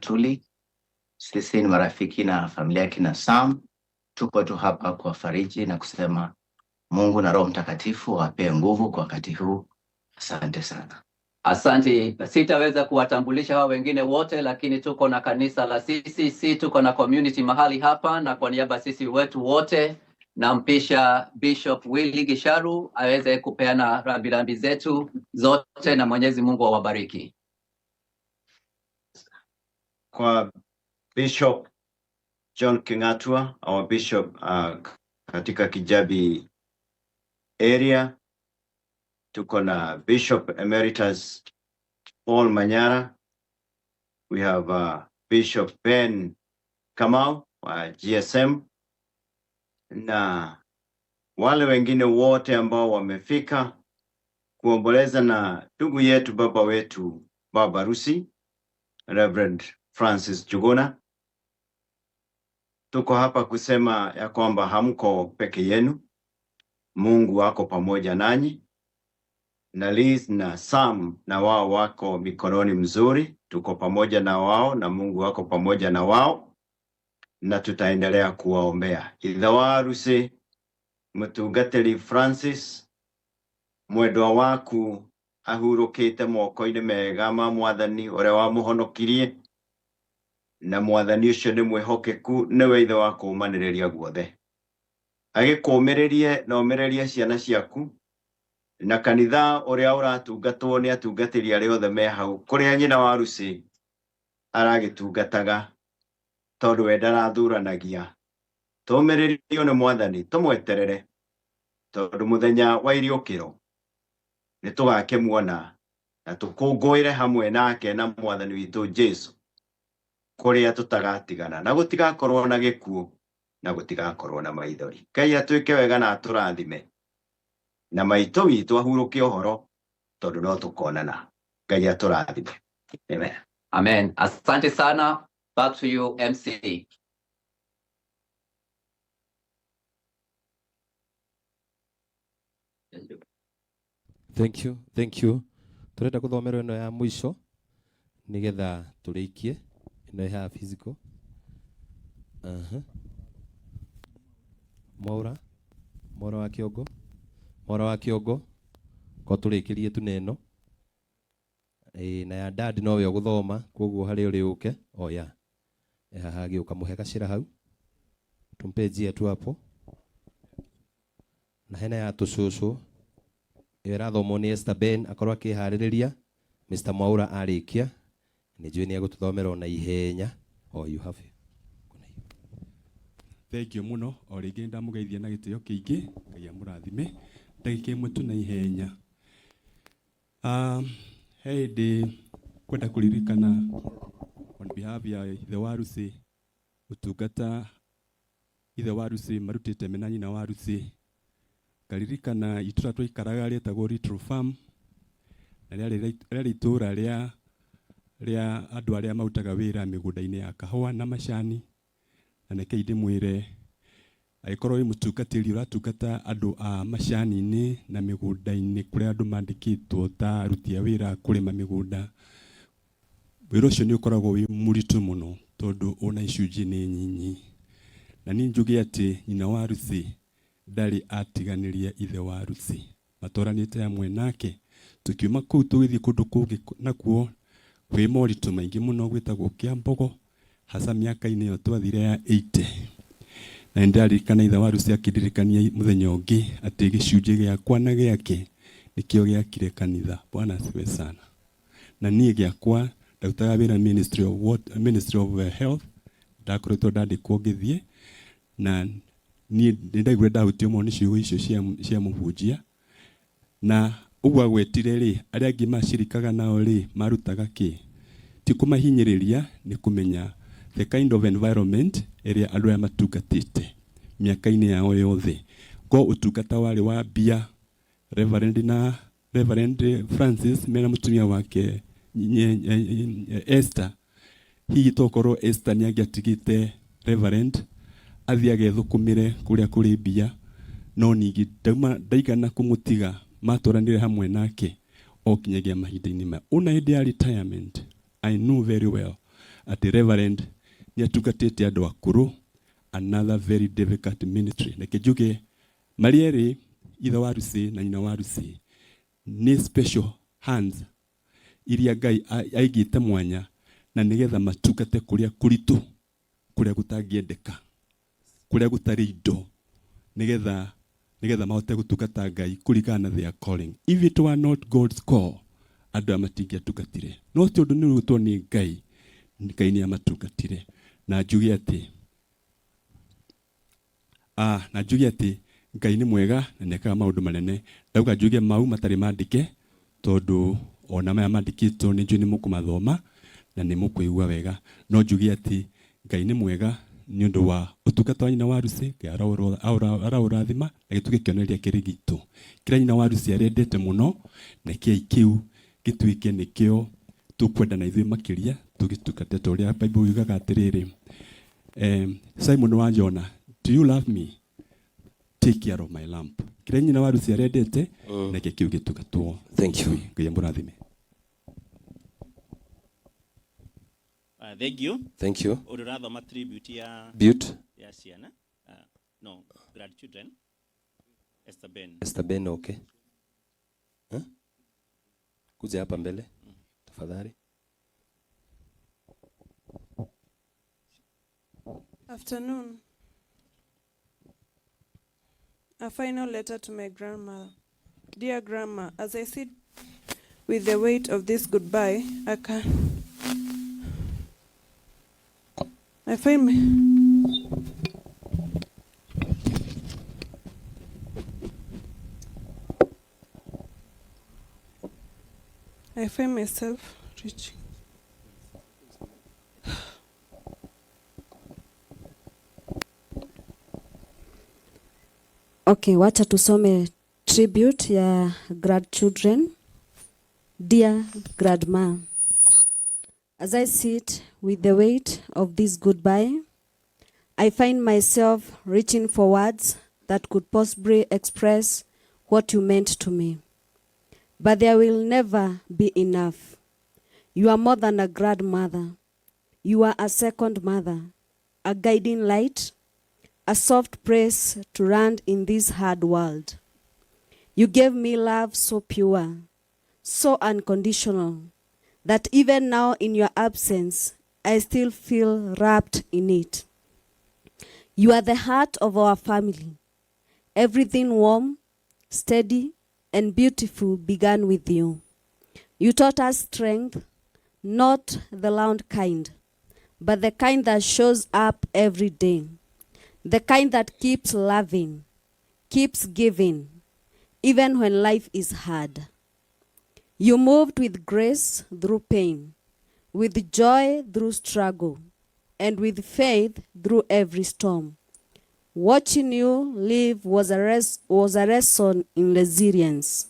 Tuli. Sisi ni marafiki na familia kina Sam, tuko tu hapa kuwafariji na kusema Mungu na Roho Mtakatifu wapee nguvu kwa wakati huu. Asante sana. Asante. Sitaweza kuwatambulisha hawa wengine wote, lakini tuko na kanisa la CCC, tuko na community mahali hapa, na kwa niaba sisi wetu wote nampisha Bishop Willy Gisharu aweze kupeana rambirambi zetu zote, na Mwenyezi Mungu awabariki. Kwa Bishop John Kingatua, our bishop katika Kijabi area, tuko na Bishop Emeritus Paul Manyara, we have Bishop Ben Kamau wa GSM na wale wengine wote ambao wamefika kuomboleza na ndugu yetu baba wetu baba harusi Reverend Francis Juguna. Tuko hapa kusema ya kwamba hamko peke yenu, Mungu ako pamoja nanyi, na Liz na Sam na wao wako mikononi mzuri, tuko pamoja na wao na Mungu wako pamoja na wao, na tutaendelea kuwaombea. Ithe wa harusi mutungatĩri Francis, mwendwa waku ahurũkĩte moko-inĩ mega ma mwathani ũrĩa wamũhonokirie, na mwathani ũcio nĩ mwĩhokeku, nĩwe ithe wa kũũmanĩrĩria guothe. Agĩkũũmĩrĩrie na ũmĩrĩrie ciana ciaku na kanitha ũrĩa ũratungatwo nĩ atungatĩri arĩa othe me hau, kũrĩa nyina wa harusi aragĩtungataga, tondũ we ndarathuranagia. Tũũmĩrĩrio nĩ mwathani, tũmweterere, tondũ mũthenya wa iriũkĩro nĩ tũgakĩmuona na tũkũngũĩre hamwe nake na mwathani witũ Jesu, kũrĩa tũtagatigana na gũtigakorwo na gĩkuũ na gũtigakorwo na maithori. Ngai atwĩke wega na atũrathime, na maitũ witũ ahurũke ũhoro, tondũ no tũkonana. Ngai atũrathime. Amen. Amen. Asante sana. Back to you, MC. Thank you, thank you. Turenda guthomerwo ĩno ya mũico nigetha tũrĩkie ĩno ĩhaha physical. Aha. Mwaura, Mwaura wa Kĩongo, Mwaura wa Kĩongo, ko tũrĩkĩrie tu na ĩno. Ĩĩ, na ya dad nowe ũgũthoma, koguo harĩa ũrĩ ũke. Oh yeah. Haha agĩũka mũhe gacĩra hau. Tumpe njia tu hapo. Na hena ya tũcũcũ ĩyo ĩrathomwo nĩ Esther Ben akorwo akĩharĩrĩria Mr. Mwaura arĩkia nĩ njũĩ nĩ egũtũthomera ona ihenya. Oh, you have it. Thank you mũno o rĩngĩ ndamũgeithia na gĩtĩo kĩingĩ. Ngai amũrathime. Ndagĩka ĩmwe tu na ihenya. He hĩndĩ kwenda kũririkana on behalf ya ithe wa harusi, ũtungata ithe wa harusi marutĩte mena nyina wa harusi. Ngaririkana itũra twaikaraga rĩetagwo Little Farm, na rĩarĩ itũra rĩa andũ arĩa marutaga wĩra mĩgũnda-inĩ ya kahũa na macani. Na rekei ndĩmwĩre, angĩkorwo wĩ mũtungatĩri ũratungata andũ a macani-inĩ na mĩgũnda-inĩ kũrĩa andũ mandĩkĩtwo ta aruti a wĩra kũrĩma mĩgũnda, wĩra ũcio nĩ ũkoragwo wĩ mũritũ mũno tondũ ona icunjĩ nĩ nyinyi. Na niĩ njuge atĩ nyina wa harusi ndarĩ atiganĩria ithe wa harusi, matwaranĩte hamwe nake. Tũkiuma kũu tũgĩthiĩ kũndũ kũngĩ nakuo kwĩ moritũ maingĩ mũno gwĩtagwo Kĩambogo, hasa mĩaka-inĩ ĩyo twathire ya 80. Na nĩndaririkana ithe wa harusi akĩndirikania mũthenya ũngĩ atĩ gĩcunjĩ gĩakwa na gĩake nĩkĩo gĩakire kanitha. Bwana asifiwe sana. Na niĩ gĩakwa ndarutaga wĩra Ministry of What, Ministry of Health, ndakoretwo ndandĩkwo ngĩthiĩ, na niĩ nĩndaiguire ndahutio mũno nĩ ciugo icio cia mũhunjia. Na ũguo agwetire rĩ, arĩa angĩ macirikaga nao rĩ, marutaga kĩ? Ti kũmahinyĩrĩria, nĩ kũmenya the kind of environment ĩrĩa andũ aya matungatĩte mĩaka-inĩ yao yothe. Ko ũtungata warĩ wa mbia, Reverend na Reverend Francis mena mũtumia wake Esther. Hihi tokorwo Esther nĩ angĩatigĩte Reverend athiĩ agethũkũmĩre kũrĩa kũrĩ mbia, no ningĩ ndaigana kũmũtiga, matwaranire hamwe nake o kinyagia mahinda-inĩ maya. Ona hĩndĩ ya retirement, I know very well. Atĩ Reverend nĩ atungatĩte andũ akũrũ, another very difficult ministry. Reke njuge marĩ erĩ, ithe wa Lucy na nyina wa Lucy, nĩ special hands iria Ngai aigĩte mwanya na nĩgetha matungate kũrĩa kũritũ, kũrĩa gũtangĩendeka, kũrĩa gũtarĩ indo, nĩgetha mahote gũtungata Ngai kũringana na their calling. If it were not God's call, andũ aya matingĩatungatire. No tondũ nĩ rwĩtwo nĩ Ngai, Ngai nĩ amatungatire. Na njuge atĩ na njuge atĩ Ngai nĩ mwega na nĩ ekaga maũndũ manene. Ndauga njuge mau matarĩ mandĩke, tondũ ona maya mandĩkĩtwo nĩ njũĩ nĩ mũkũmathoma na nĩ mũkũigua wega. No njuge atĩ Ngai nĩ mwega nĩ ũndũ wa ũtungata wa nyina wa Lucy. Ngai araũrathima na gĩtuĩke kĩonereria kĩrĩ gitũ. Kĩrĩa nyina wa Lucy arendete mũno, na kĩai kĩu gĩtuĩke nĩkĩo tũkwenda na ithuĩ makĩria tũgĩtungate, ta ũrĩa Bible yugaga atĩrĩrĩ, Simon wa Jona, do you love me? Take care of my lamb. Kĩrĩa nyina wa Lucy arendete, nake kĩu gĩtungatwo. Thank you. Ngai amũrathime. Thank you. Thank you. Ũrĩa ũrathoma tribute ya Butte. Ya ciana. No, grandchildren. Esther Ben. Esther Ben, okay. Huh? Kuja hapa mbele tafadhali. Afternoon. A final letter to my grandmother. Dear Grandma, as I sit with the weight of this goodbye, I can I find me I find myself reaching. Okay, wacha tusome tribute ya grandchildren. Dear Grandma, as I sit with the weight of this goodbye, I find myself reaching for words that could possibly express what you meant to me. But there will never be enough. You are more than a grandmother. You are a second mother, a guiding light, a soft place to run in this hard world. You gave me love so pure, so unconditional, that even now in your absence, I still feel wrapped in it. You are the heart of our family. Everything warm, steady, and beautiful began with you. You taught us strength, not the loud kind, but the kind that shows up every day, the kind that keeps loving, keeps giving, even when life is hard. You moved with grace through pain, with joy through struggle, and with faith through every storm. Watching you live was a lesson in resilience.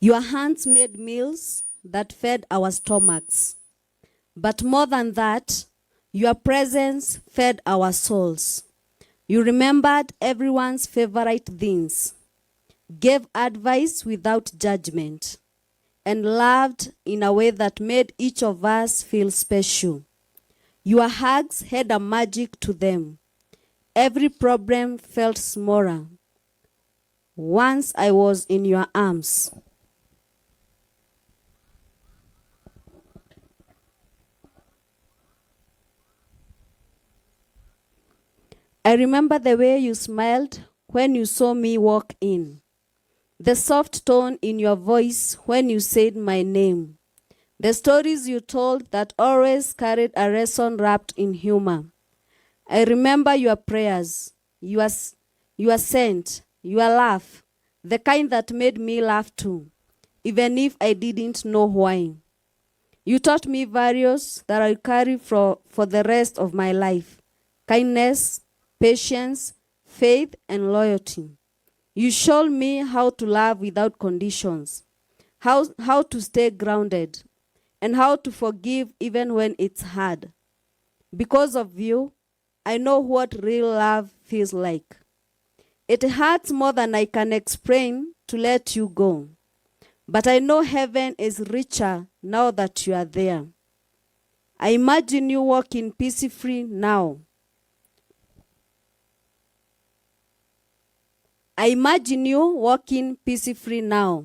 Your hands made meals that fed our stomachs. But more than that, your presence fed our souls. You remembered everyone's favorite things, gave advice without judgment, and loved in a way that made each of us feel special. Your hugs had a magic to them. Every problem felt smaller once I was in your arms. I remember the way you smiled when you saw me walk in, the soft tone in your voice when you said my name, the stories you told that always carried a lesson wrapped in humor. I remember your prayers, your scent, your laugh, the kind that made me laugh too, even if I didn't know why. You taught me values that I carry for the rest of my life: kindness, patience, faith, and loyalty. You showed me how to love without conditions, how to stay grounded, and how to forgive even when it's hard. Because of you, I know what real love feels like. It hurts more than I can explain to let you go. But I know heaven is richer now that you are there. I imagine you walking peacefully now. I imagine you walking peacefully now.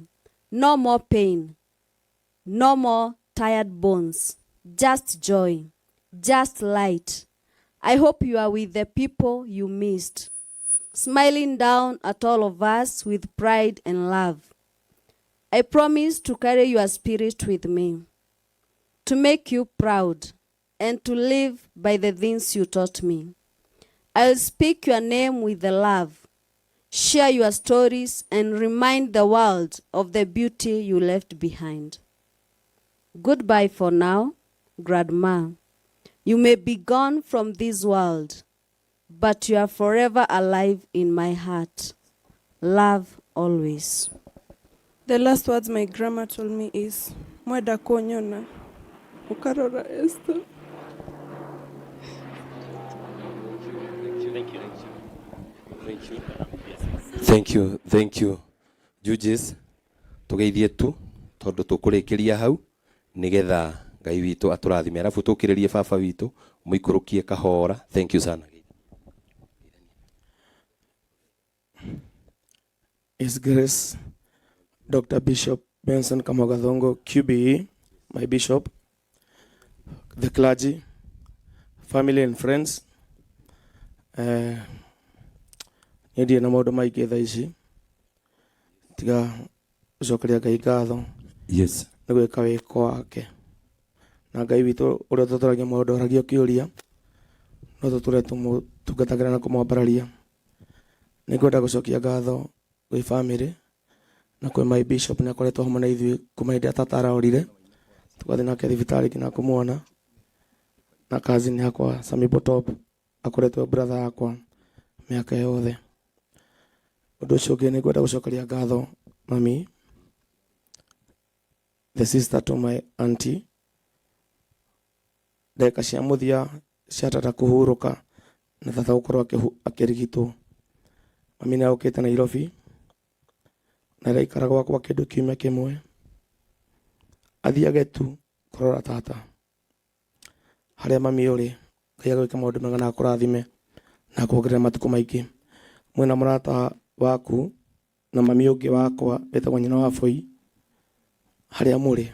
No more pain, no more tired bones, just joy, just light. I hope you are with the people you missed, smiling down at all of us with pride and love. I promise to carry your spirit with me, to make you proud, and to live by the things you taught me. I'll speak your name with the love, share your stories, and remind the world of the beauty you left behind. Goodbye for now, Grandma. You may be gone from this world, but you are forever alive in my heart. Love always. The last words my grandma told me is, Mwenda kunyona, ukarora Esther. Thank you. Thank you. Thank you, thank you. Judges, tugeithie tu tondu tukurikiria hau nigetha Ngai witũ atũrathime arabu tũkĩrĩrie baba witũ mũikũrũkie kahora. Thank you sana. His Grace Dr. Bishop Benson Kamau Gathungu, QBE, my bishop, the clergy, family and friends. Niĩ ndirĩ na maũndũ maingĩ thaa ici tiga gũcokeria Ngai ngatho Yes. nĩ gwĩka wĩko wake, na Ngai witũ ũrĩa tũtũragia maũndũ oragio kĩũria no tũtũre tũmũtungatagĩra na kũmwambararia. Nĩ ngwenda gũcokia ngatho gwĩ family na kwĩ my bishop, nĩ akoretwo hamwe na ithuĩ kuma hĩndĩ ĩrĩa tata arorire, tũgathiĩ nake thibitarĩ nginya kũmuona, na cousin yakwa Sami Botop akoretwo brother yakwa mĩaka yothe. Ũndũ ũcio ũngĩ nĩ ngwenda gũcokeria ngatho mami, the sister to my auntie, ndagĩka cia mũthia cia tata kũhurũka na tata gũkorwo akĩrigitwo. Mami nĩ okĩte Nairobi na araikara gwakwa kĩndũ kiumia kĩmwe, athiage tu kũrora tata. Harĩa mami ũrĩ, Ngai agwĩke maũndũ mega na akũrathime na akuongerere matukũ maingĩ. Mwĩna mũrata waku na mami ũngĩ wakwa wĩtagwo nyina wa Bũi, harĩa mũrĩ,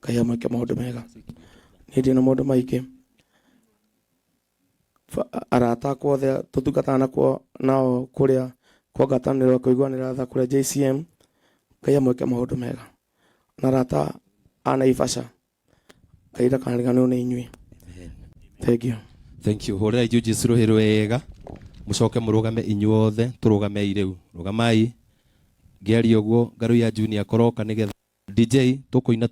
Ngai amwĩke maũndũ mega. Niĩ ndirĩ na maũndũ maingĩ. Arata akwa othe tũtungataga nakuo nao kũrĩa kwa ngwatanĩro kũiguanĩra tha kũrĩa JCM, Ngai amwĩke maũndũ mega. Na arata a Naivasha, Ngai ndakariganĩrwo nĩ inyuĩ. Thank you. Thank you. Hũrĩrai judges rũhĩ rwega mũcoke mũrũgame inyuothe, tũrũgamei rĩu, rũgamai ngĩaria ũguo Ngaruiya Junior kũroka nĩgetha DJ tũkũina tu.